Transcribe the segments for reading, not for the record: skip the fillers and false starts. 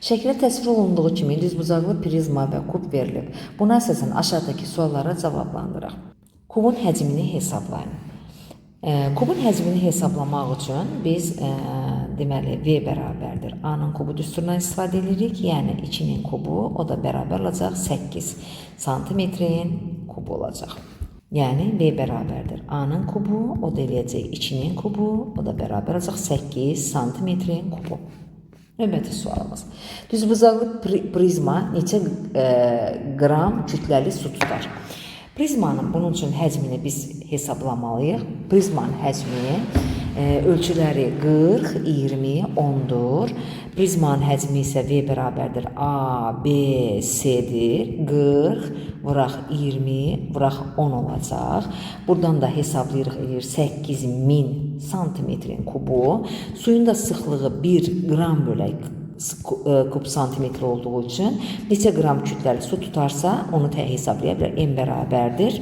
Şəkildə təsvir olunduğu kimi düzbucaqlı prizma və kub verilib. Buna əsasən aşağıdakı suallara cavablandıraq. Kubun həcmini hesablayın. Kubun həcmini hesablamaq üçün biz deməli V bərabərdir A-nın kubu düsturundan istifadə edirik. Yəni 2-nin kubu, o da bərabər olacaq 8 santimetrin kubu olacaq. Yəni V bərabərdir A-nın kubu, o da eləyəcək 2-nin kubu, o da bərabər olacaq 8 santimetrin kubu. Növbəti sualımız. Düzbucaqlı prizma neçə qram kütləli su tutar? Prizmanın bunun üçün həcmini biz hesablamalıyıq. Prizmanın həcmi ölçüləri 40, 20, 10-dur. Prizmanın həcmi isə V bərabərdir A, B, C-dir. 40 vuraq 20, vuraq 10 olacaq. Buradan da hesablayırıq, eləyir 8000 santimetrin kubu. Suyun da sıxlığı 1 qram bölək kub santimetr olduğu üçün neçə qram kütləli su tutarsa, onu hesablaya bilər. M bərabərdir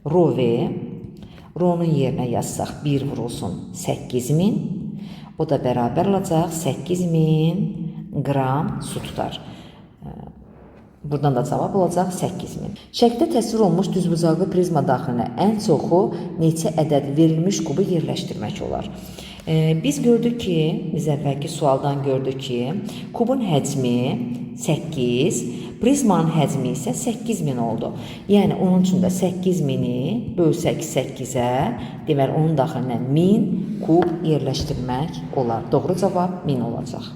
rho V. Rho-nun yerinə yazsaq 1 vurulsun 8000. O da bərabər olacaq 8000 qram su tutar. Buradan da cavab olacaq 8000. Şəkildə təsvir olunmuş düzbucaqlı prizma daxilinə ən çoxu neçə ədəd verilmiş kubu yerləşdirmək olar? Biz gördük ki, biz əvvəlki sualdan gördük ki, kubun həcmi 8, prizmanın həcmi isə 8000 oldu. Yəni onun üçün də 8000-i bölsək 8-ə, deməli onun daxilinə 1000 kub yerləşdirmək olar. Doğru cavab 1000 olacaq.